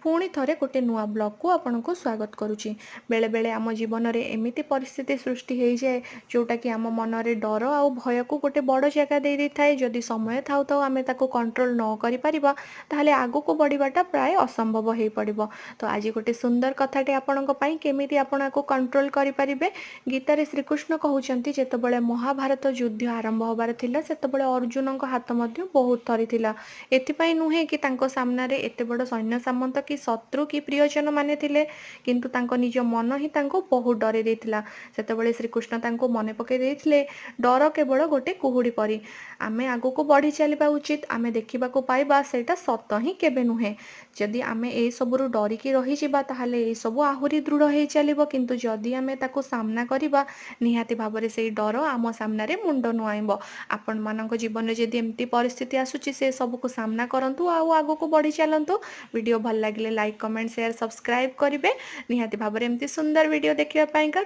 ପୁଣି ଥରେ ଗୋଟେ ନୂଆ ବ୍ଲଗ୍କୁ ଆପଣଙ୍କୁ ସ୍ୱାଗତ କରୁଛି। ବେଳେବେଳେ ଆମ ଜୀବନରେ ଏମିତି ପରିସ୍ଥିତି ସୃଷ୍ଟି ହେଇଯାଏ, ଯେଉଁଟାକି ଆମ ମନରେ ଡର ଆଉ ଭୟକୁ ଗୋଟେ ବଡ଼ ଜାଗା ଦେଇ ଦେଇଥାଏ। ଯଦି ସମୟ ଥାଉ ଥାଉ ଆମେ ତାକୁ କଣ୍ଟ୍ରୋଲ ନ କରିପାରିବା, ତାହେଲେ ଆଗକୁ ବଢ଼ିବାଟା ପ୍ରାୟ ଅସମ୍ଭବ ହେଇପଡ଼ିବ। ତ ଆଜି ଗୋଟେ ସୁନ୍ଦର କଥାଟେ ଆପଣଙ୍କ ପାଇଁ, କେମିତି ଆପଣ ଆକୁ କଣ୍ଟ୍ରୋଲ କରିପାରିବେ। ଗୀତାରେ ଶ୍ରୀକୃଷ୍ଣ କହୁଛନ୍ତି, ଯେତେବେଳେ ମହାଭାରତ ଯୁଦ୍ଧ ଆରମ୍ଭ ହେବାର ଥିଲା, ସେତେବେଳେ ଅର୍ଜୁନଙ୍କ ହାତ ମଧ୍ୟ ବହୁତ ଥରିଥିଲା। ଏଥିପାଇଁ ନୁହେଁ କି ତାଙ୍କ ସାମ୍ନାରେ ଏତେ ବଡ଼ ସୈନ୍ୟ ସାମନ୍ତ କି ଶତ୍ରୁ କି ପ୍ରିୟଜନ ମାନେ ଥିଲେ, କିନ୍ତୁ ତାଙ୍କ ନିଜ ମନ ହିଁ ତାଙ୍କୁ ବହୁତ ଡରେଇ ଦେଇଥିଲା। ସେତେବେଳେ ଶ୍ରୀକୃଷ୍ଣ ତାଙ୍କୁ ମନେ ପକାଇ ଦେଇଥିଲେ, ଡର କେବଳ ଗୋଟେ କୁହୁଡ଼ି ପରି, ଆମେ ଆଗକୁ ବଢ଼ି ଚାଲିବା ଉଚିତ, ଆମେ ଦେଖିବାକୁ ପାଇବା ସେଇଟା ସତ ହିଁ କେବେ ନୁହେଁ। ଯଦି ଆମେ ଏସବୁରୁ ଡରିକି ରହିଯିବା, ତାହେଲେ ଏସବୁ ଆହୁରି ଦୃଢ଼ ହେଇ ଚାଲିବ। କିନ୍ତୁ ଯଦି ଆମେ ତାକୁ ସାମ୍ନା କରିବା, ନିହାତି ଭାବରେ ସେଇ ଡର ଆମ ସାମ୍ନାରେ ମୁଣ୍ଡ ନୁଆଇବ। ଆପଣମାନଙ୍କ ଜୀବନରେ ଯଦି ଏମିତି ପରିସ୍ଥିତି ଆସୁଛି, ସେ ସବୁକୁ ସାମ୍ନା କରନ୍ତୁ ଆଉ ଆଗକୁ ବଢ଼ି ଚାଲନ୍ତୁ। ଭିଡ଼ିଓ ଭଲ ଲାଗିଲେ ଲାଇକ୍, କମେଣ୍ଟ, ସେୟାର, ସବସ୍କ୍ରାଇବ୍ କରିବେ। ନିହାତି ଭାବରେ ଏମିତି ସୁନ୍ଦର ଭିଡ଼ିଓ ଦେଖିବା ପାଇଁକା